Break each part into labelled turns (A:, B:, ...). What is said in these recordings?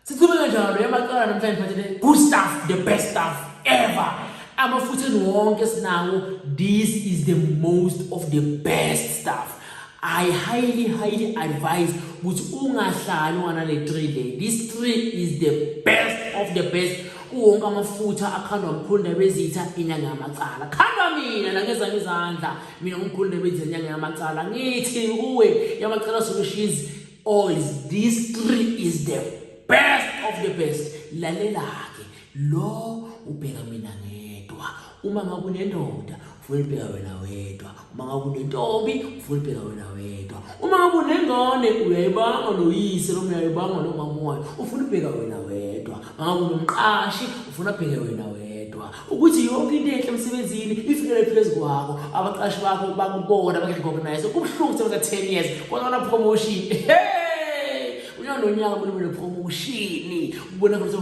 A: Siqhubeke njalo yamacala namhlanje phathele good stuff, the best stuff ever. Amafutheni wonke sinawo, this is the most of the best stuff. I highly highly advise ukuthi ungahlali unganale tree le. This tree is the best of the best. Kuwonke amafutha akhandwa mkhulu Ndabezitha inyanga yamacala. Khandwa mina la ngezami izandla. Mina ngumkhulu Ndabezitha inyanga yamacala. Ngithi kuwe yamacala solutions oils, this tree is the best of the best. Lalela-ke lo ubheka mina ngedwa. Uma ngabe unendoda ufuna ubheka wena wedwa, uma ngabe unentombi ufuna ubheka wena wedwa, uma ngabe unengane uyayibanga noyise noma uyayibanga nomama wayo ufuna ubheka wena wedwa, uma ngabe unomqashi ufuna abheke wena wedwa, ukuthi yonke into enhle emsebenzini ifikele phezu kwakho, abaqashi bakho bakubona bakurecognize. Kubuhlungu sebenza 10 years kodwa na promotion. Hey, unyaka nonyaka kumele ube ne-promotion, ubona ukuthi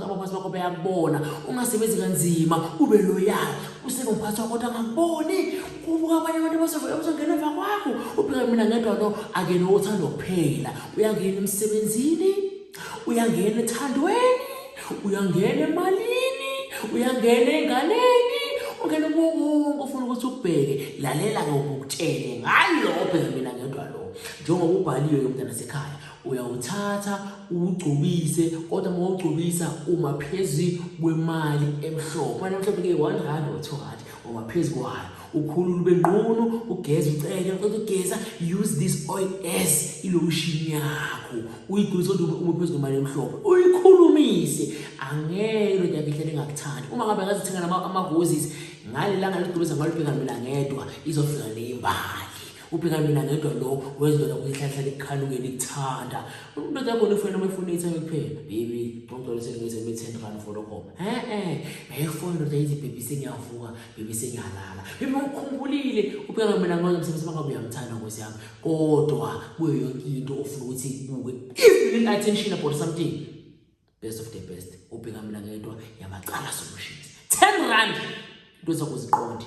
A: abaphathi bakho bayakubona. Ungasebenzi kanzima, ube loyal, usenomphathi wakho kodwa angakuboni, kubuka abanye abantu abazongena emva kwakho. Ubheka mina ngedwa lo akena uthando kuphela, uyangena emsebenzini, uyangena ethandweni, uyangena emalini, uyangena enganeni, ungena kuwo konke ufuna ukuthi ukubheke. Lalela-ke ukutshele ngalo obheka mina ngedwa lo, njengoba ubhaliwe-ke mntana sekhaya, uyawuthatha uwugcobise, kodwa uma uwugcobisa uma phezu kwemali emhlophe. Imali emhlophe-ke R1 or R2, uma phezu kwayo ukhulule ube nqunu, ugeze ucele, uqeda ugeza, use this oil as ilotion yakho, uyigcobise kodwa uma phezu kwemali emhlophe, uyikhulumise. Angeke indoda yakho ihlale ingakuthandi. Uma ngabe ngazithenga ama-roses ngale langa ligcobisa ngalo ubheka mina ngedwa, izofika neyimbali. Ubheka mina ngedwa lo wenza indoda kuyihlahlala ikukhanukele ikuthanda. Indoda yakho nifuna noma ifuna ithenge kuphela, baby ngicela sengiyise R10 Vodacom. Bayifuna indoda ithi baby sengiyavuka, baby sengiyalala, baby ngikukhumbulile. Ubheka mina ngedwa msebenzi mangabe uyamthanda nkosi yami, kodwa kuyo yonke into ofuna ukuthi ibuke, if you need attention about something, best of the best, ubheka mina ngedwa yamacala solutions, R10, into zakho ziqonde.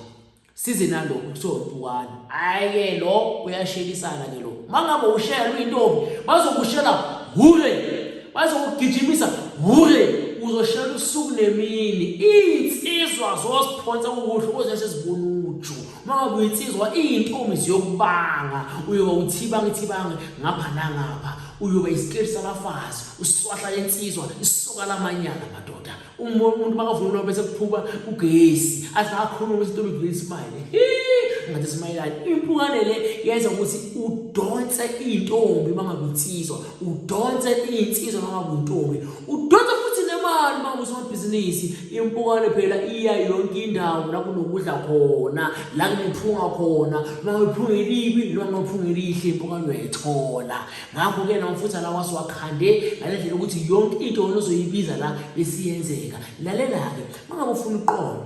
A: Size nalokho kuthiwa impukane. Hhayi-ke lo uyashelisana ke lo. Uma ngabe ushela uyintombi, bazokushela hure, bazokugijimisa hure, uzoshela usuku nemini. Iy'nsizwa zosiphonsa kukuhle koze sezibona uju. Uma ngabe uyinsizwa, iy'ntombi ziyokubanga, uyoba uthibanga ithibange ngapha nangapha, uyoba isiketi sabafazi, uswahla lensizwa, isoka lamanyala madoda. Umuntu makavunula bese kuphuka ugesi, athi akhuluma ukuthi intombi ivule ismile, ngathi simayelani. Impukane le yenza ukuthi udonse iy'ntombi uma ngabe unsizwa, udonse iy'nsizwa uma ngabe untombi, udonse futhi nemali uma ngabe usomabhizinisi. Impukane phela iya yonke indawo la kunokudla khona, la kunephunga khona, noma ngabe elibi noma ngabe elihle, impukane uyayithola. Ngakho-ke namafutha lawa siwakhande ngale ndlela ukuthi yonke into wena ozoyibiza la besiyenzeka. Lalela-ke, uma ngabe ufuna uqondo,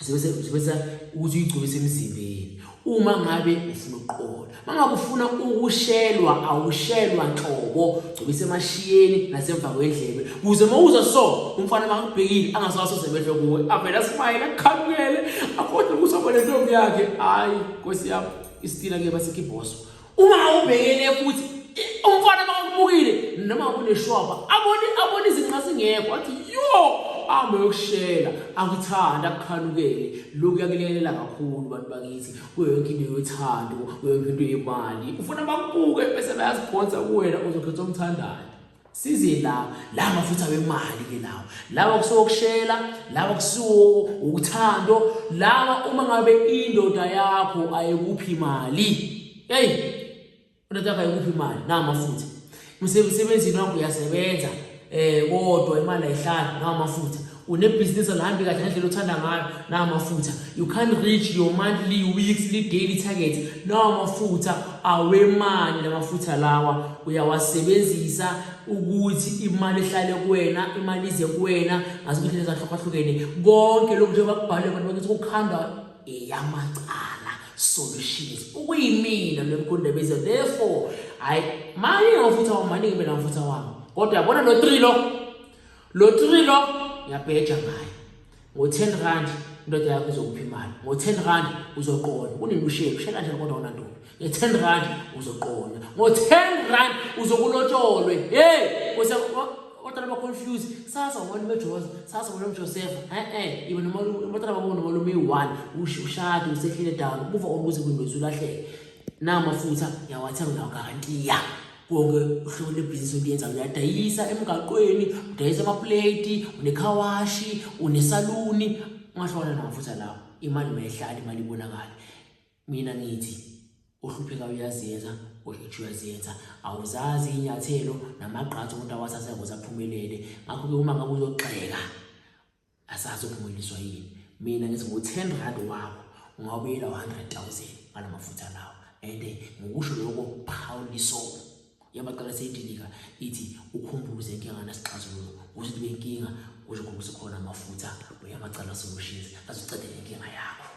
A: sebenzisa ukuthi uyigcobise emzimbeni. Uma ngabe ufuna ukuqola, uma ngabe ufuna ukushelwa, awushelwa nhlobo, gcobisa emashiyeni nasemva kwendlebe, ukuze uma uza so umfana makakubhekile angasawasusa amehlo kuwe, avele asimayele akukhamukele, akhohlwe ukuthi waba nentombi yakhe. Hhayi nkosi yami, isitila-ke basekhibhoso. Uma ubhekene futhi umfana makakubukile noma kuneshwaba, abone abone izinqa zingekho, athi yo, ahambe yokushela, akuthanda akukhanukele. Lokhu kuyakulekelela kakhulu bantu bakithi kuyo yonke into yothando, kuyo yonke into yemali. Ufuna bakubuke bese bayaziphonsa kuwena, uzokhetha omthandayo. Size la la mafutha wemali ke lawo, lawa kusuke ukushela, lawa kusuke uthando, lawa uma ngabe indoda yakho ayikuphi imali. Hey, indoda yakho ayikuphi imali, na amafutha. Umsebenzini wakho uyasebenza kodwa imali ayihlali, na amafutha. Unebhizinisi alihambi kahle ngendlela othanda ngayo, na amafutha. You can't reach your monthly, weekly, daily target, na amafutha awemali. Lamafutha lawa uyawasebenzisa ukuthi imali ihlale kuwena, imali ize kuwena ngazo indlela ezahlukahlukene. Konke lokhu njengoba kubhalwe abantu bakithi kukhandwa eyamacala solutions, ukuyimina lo mkhulu Ndabezitha. Therefore hayi, maningi amafutha wami, maningi mina amafutha wami, kodwa yabona lo 3 lo, lo 3 lo ngiyabheja ngayo. Ngo-R10 indoda yakho izokupha imali, ngo-R10 uzoqonya unenusheki ushela njani kodwa unantombi. Nge-R10 uzoqonya, ngo-R10 uzokulotsholwe. Hey, Batala ba-confuse sasa umalume Jose, sasa umalume Joseph. Eh iba nomalume, batala babo nomalume eyi-one, ushade usehlile down, move on kuze kwingozi ulahleke. Namafutha ngiyawathenga, ngiyawagarantiya. Konke uhlobo lwebhizinisi oluyenzayo, uyadayisa emgaqweni, udayisa amapleti, unekhawashi, unesaluni, ungahlukana namafutha lawo. Imali mayihlale, imali ibonakale. Mina ngithi ohlupheka uyazenza, ohlutshwa uyazenza, awuzazi iy'nyathelo namagqathu umuntu awathatha ukuze aphumelele. Ngakho-ke uma ngabe uzogxeka asazi uphumeleliswa yini. Mina ngithi ngo-10 rand wakho ungawubuyela u-100,000 ngala mafutha lawo. And ngokusho lokho proudly so. Yabaqala seyidilika ithi ukhumbuze inkinga nasixazululo ukuthi kube inkinga kusho ukuthi khona amafutha uyamacala solutions azoceda inkinga yakho.